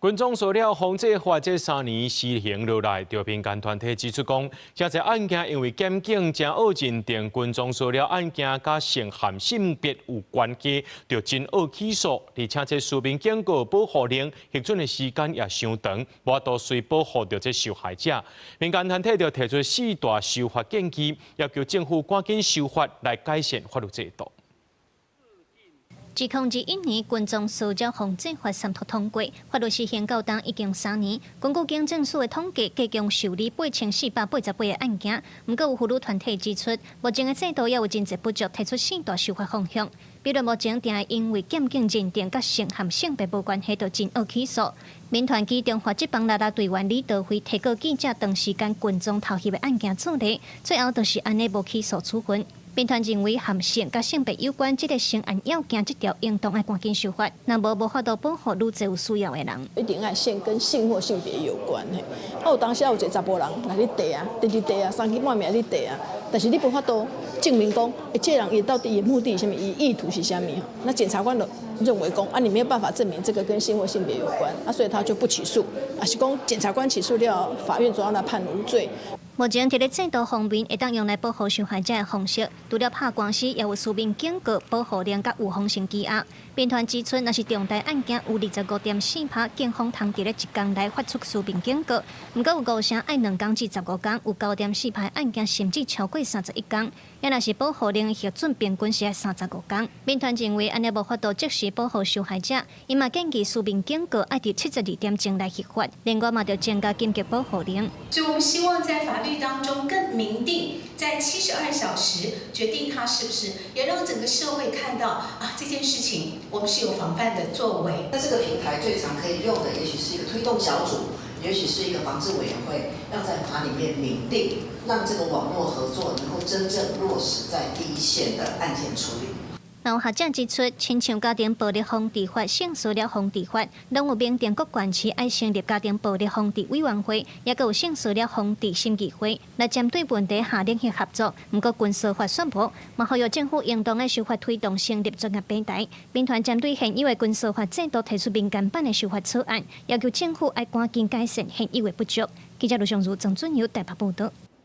軍裝騷擾防制法這3年施行落來，著民間團體指出講，誠濟案件因為檢警誠愛認定軍裝騷擾案件佮性和性別有關係，就真愛起訴，而且這書面警告保護令核准的時間也傷長，無法度隨保護著這受害者。民間團體就提出四大修法建議，要求政府趕緊修法來改善法律制度。2021年軍裝騷擾防制法三讀通過，法律施行到今已經3年。根據警政署的統計，計共受理8488個案件。毋過有婦女團體指出，目前的制度也有真濟不足，提出四大修法方向。比如目前定會因為檢警認定佮性和性別無關係，就真愛起訴。民團其中法職幫啦啦隊員李德輝提告記者長時間軍裝偷翕的案件處理，最後就是按呢無起訴處分。民團認為和性佮性別有關這个成案要件，這條應當愛趕緊修法，若無無法度保護愈濟有需要的人。一定愛性跟性或性別有關嘿。啊，有當時有一個查埔人來咧綴啊，直直綴啊，三更半暝咧綴啊，但是你無法度證明講，欸，這個人伊到底伊目的是啥物，伊意圖是啥物？那檢察官就認為講，啊，你沒有辦法證明這個跟性或性別有關，啊，所以他就不起訴。啊，是講檢察官起訴了，法院主要來判無罪。目前佇咧制度方面，會當用來保護受害者的方式，除了拍官司，也有書面警告、保護令佮預防性羈押。民團指出，若是重大案件，有25.4%警方通佇咧一工內發出書面警告，毋過有五成愛2工至15工，有9.4%案件甚至超過31工。也若是保護令核准平均是愛35工。民團認為，按呢無法度即時保護受害者，伊嘛建議書面警告愛佇72點鐘內核發，另外嘛著增加緊急保護令。所以，我們希望在法律當中更明定，在72小時決定他是不是，也讓整個社會看到啊，這件事情我們是有防範的作為。那這個平台最常可以用的，也許是一個推動小組，也許是一個防治委員會，要在法裡面明定，讓這個網絡合作能夠真正落實在第一線的案件處理。有學者指出，親像家庭暴力防治法、性騷擾防治法，攏有明定各縣市愛成立家庭暴力防治委員會，也閣有性騷擾防治審議會，來針對問題下領域合作。毋過軍騷法卻無，嘛呼籲政府應當愛修法推動成立專業平台。民團針對現有的軍騷法制度提出民間版的修法草案，要求政府愛趕緊改善現有的不足。記者盧尚如、鄭俊友台北報導。